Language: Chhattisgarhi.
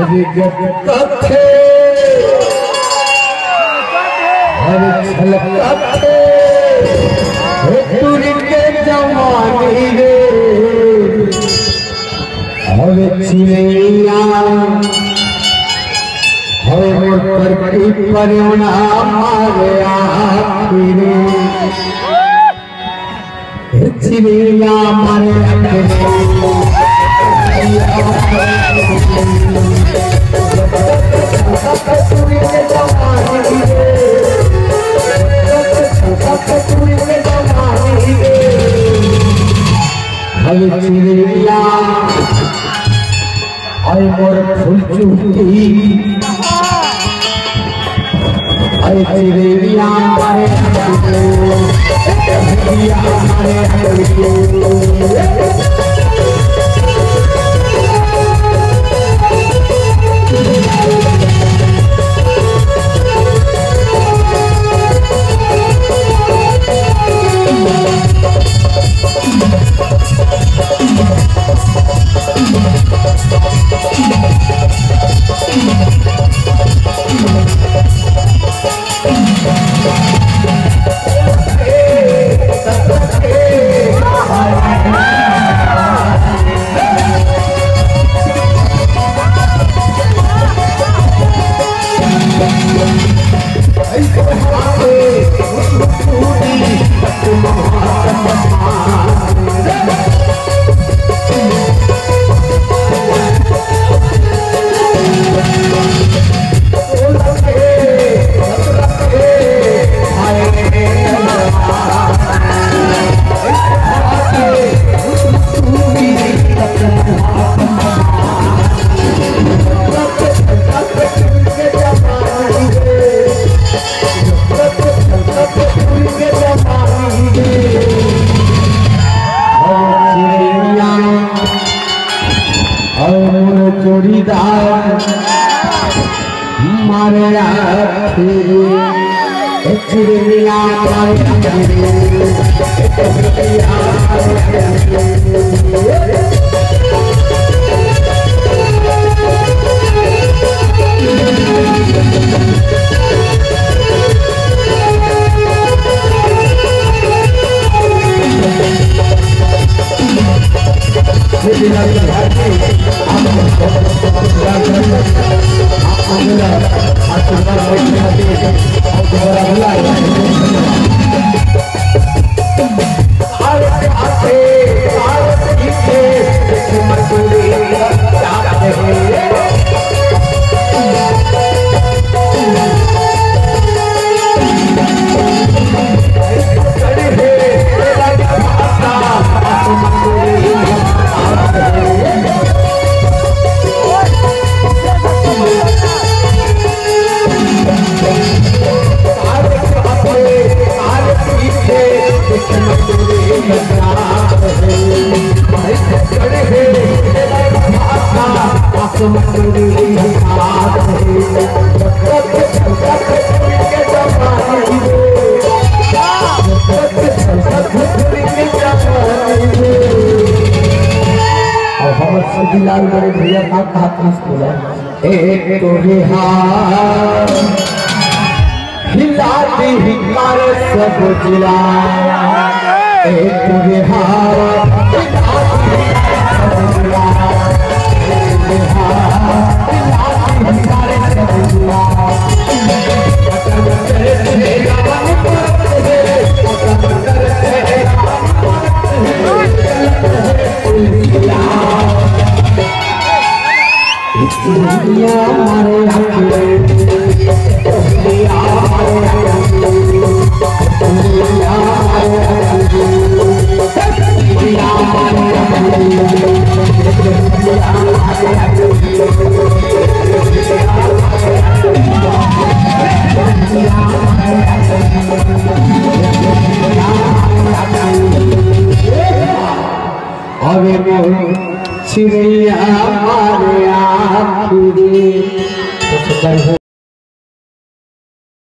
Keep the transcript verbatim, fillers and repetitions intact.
जगत कथे, हर छलकथे, हे टूरी के जवानी रे, हवे चिरैया, हवे मोर पर की परियोना मारे आखिरी। चिड़िया मारे हवे चिड़िया, अरे मोर फुलचुकी, अरे चिड़िया मारे, चिड़िया मारे। और जोड़ीदार मारे आखिरी। चिड़िया मारे आखिरी। और हमर सीबीलाल बड़े भैया का कहा था बोला, एक तो बिहार हिला दी हिंकार सब जिला, एक तो बिहार हिला दी हिंकार सब जिला, एक तो बिहार हिला दी हिंकार सब जिला। अबे मोर चिड़िया मारे आखिरी। तो सुंदर हो,